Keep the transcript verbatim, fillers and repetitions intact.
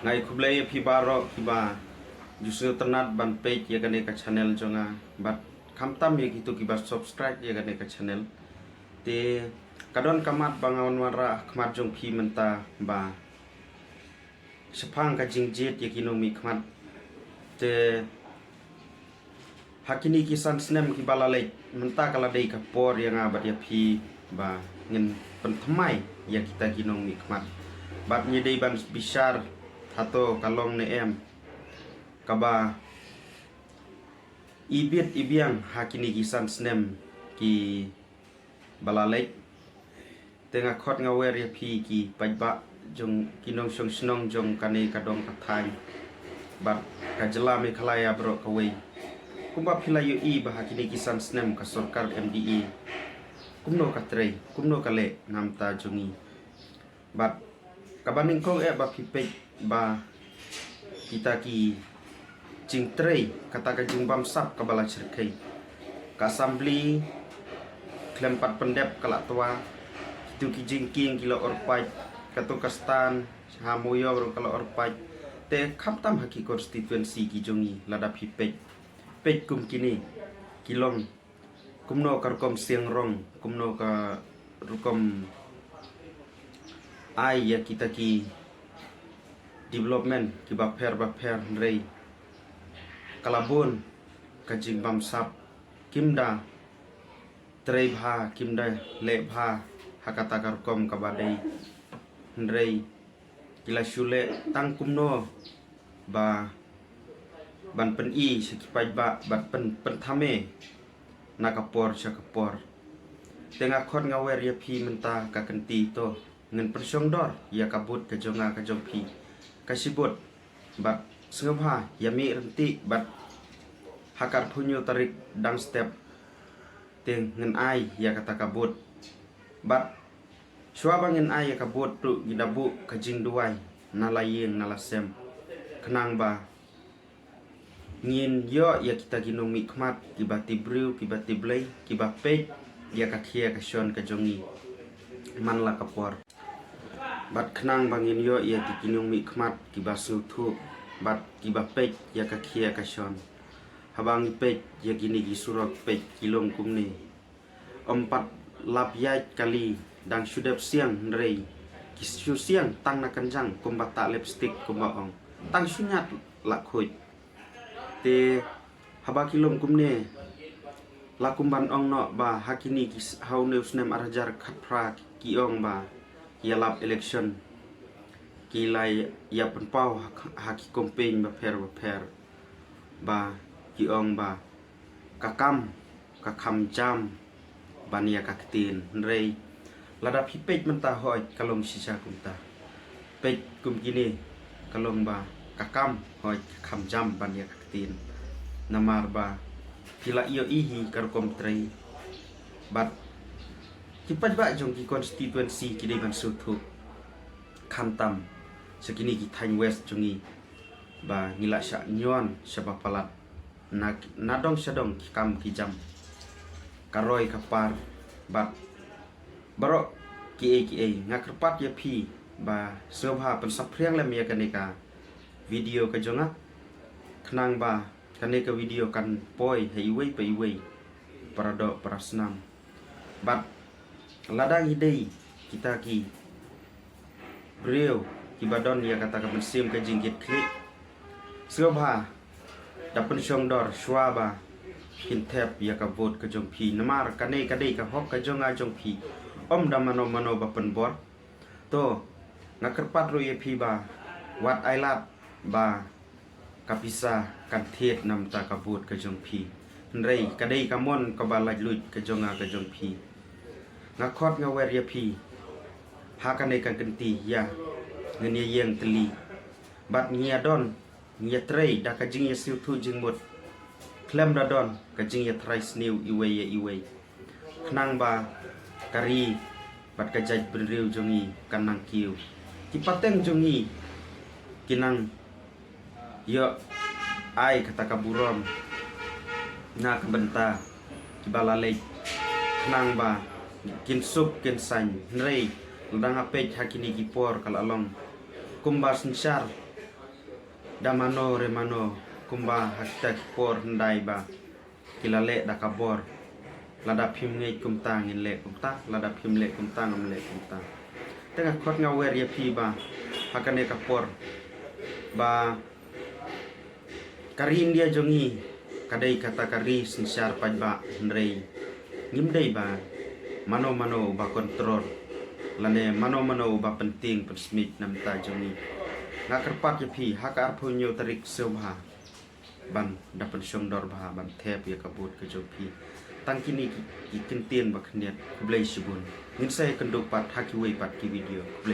Nga ai khublei ïa phi baroh kiba ju sngewtynnat ban peit ïa kane ka channel jong nga bad khamtam ïa kito kiba subscribe ïa kane ka channel. Te ka don ka mat ba nga wan wanrah ha khmat jong phi mynta ba shaphang ka jingjied ïa ki nongmihkhmat. Te ha kine ki san snem kiba la leit mynta ka la dei ka por ïa nga bad ïa phi ba ngin pynthymmai ïa kita ki nongmihkhmat. Bad ngi dei ban bishar hato ka long ne em kaba ibit ibiang ha kine ki san snem kiba la leit. Te nga khot nga wer ïa phi ki paidbah jong ki nongshong shnong jong kane ka dong ka thaiñ bad ka jylla Meghalaya baroh kawei. Kumba phi la ïohi ba ha kine ki san snem ka sorkar M D A kumno ka trei, kumno ka leh na ka bynta jong ngi. Bad kaba nyngkong eh ba phi peit ba kita ki jingtrei, kata ka jingbamsap kaba la shyrkhei. Ka assembly khlem pat pyndep ka la twa, kito ki jingkieng ki la orpait, kato ka stand ha Mawïong ruh ka la orpait. Te khamtam ha ki constituency ki jong ngi lada phi peit, peit kum kine ki long kumno ka rukom siang rong, kumno ka rukom ai ïa kita ki development kiba pher ba pher, hynrei ka la bun ka jingbamsap, kim da trei bha, kim da leh bha ha kata ka rukom kaba dei, hynrei ki la shu leh tang kumno ba ban pyni sha ki paidbah bad pyn, pynthame na ka por sha ka por. Te nga khot nga wer ïa phi mynta ka kynti, to ngin pynshongdor ïa ka vote ka jong nga ka jong phi. Ka shi vote bad sngewbha ïa mih ryntih bad ha ka arphew hynñiew tarik dang step te ngin ai ïa kata ka vote. Bad shuwa ba ngin ai ïa ka vote ruh ngi da buh ka jingduwai na la ïing na la sem, khnang ba ngin ïoh ïa kita ki nongmihkhmat kiba tip briew, kiba tip Blei, kiba peit ïa ka khia ka shon ka jong ngi man la ka por. Bad khnang ba ngin ïoh ïa kita ki nongmihkhmat kiba sngewthuh bad kiba peit ïa ka khia ka shon. Haba ngi peit ïa kine ki surok, peit ki long kumne, ym pat lap ïaid kali, dang shu dep siang, hynrei ki shu siang tang na kynjang kumba tah lipstick kumba ong, tang shu ñiad la khuid. Te haba ki long kumne, la kum ban ong noh ba ha kine ki s-, ha une u snem ar hajar khatphra ki ong ba ki ïalap election, ki la ïa pynpaw ha, ha ki campaign bapher bapher ba ki ong ba ka kam ka kham jam ban ïa ka ktien. Hynrei lada phi peit mynta, hooid, ka long shisha kumta. Peit kum kine, ka long ba ka kam, hooid, ka kham jam ban ïa ka ktien. Namar ba phi la ïohi hi ka rukom trei bad ki paidbah jong ki constituency ki dei ban sngewthuh, khamtam sha kine ki thaiñ West jong ngi ba ngi la shah ñion shaba palat na, na dong sha dong ki kam ki jam, ka roi ka par bad baroh kiei kiei. Nga kyrpad ïa phi ba sngewbha pynsaphriang lem ïa kane ka video ka jong nga, khnang ba kane ka video kan poi ha iwei pa iwei, para doh para snam. Bad lada ngi dei kita ki briew kiba don ïa kata ka mynsiem ka jingkitkhlieh, sngewbha da pynshongdor shuwa ba phin thep ïa ka vote ka jong phi, namar kane ka dei ka hok ka jong nga jong phi, ym da mano mano ba pynbor. To, nga kyrpad ruh ïa phi ba wat ai lad ba ka pisa kan thied na bynta ka vote ka jong phi. Hynrei ka dei ka mon kaba laitluid ka jong nga ka jong phi. Nga khot nga wer ïa phi ha kane ka kynti, ïa ngin ïa ïeng tylli bad ngi ïa don, ngi ïa trei da ka jingïasngewthuh jingmut, khlem da don ka jingïatrai sniew iwei ïa iwei, khnang ba ka ri bad ka jaitbynriew jong ngi kan nang kiew. Ki pateng jong ngi kin nang ïoh ai kata ka burom na ka bynta kiba la leit, khnang ba kin suk kin saiñ. Hynrei lada nga peit ha kine ki por ka la long kumba synshar Da mano re mano, kumba ha kita ki por hyndai ba ki la leh da ka bor. Lada phim ngeit kumta ngin leh kumta, lada phim leh kumta ngam leh kumta. Te nga khot nga wer ïa phi ba ha kane ka por ba ka ri India jong ngi ka dei kata ka ri synshar paidbah, hynrei ngim dei ba mano mano uba control lane mano mano uba pyntieng pynsmit na bynta jong ngi. Nga kyrpad ïa phi ha ka arphew hynñiew tarik sngewbha ban da pynshong dor bha ban thep ïa ka vote ka jong phi. Tang kine ki, ki kyntien ba khyndiat, khublei shibun. Ngin sa ïakynduh pat ha kiwei pat ki video. Khublei.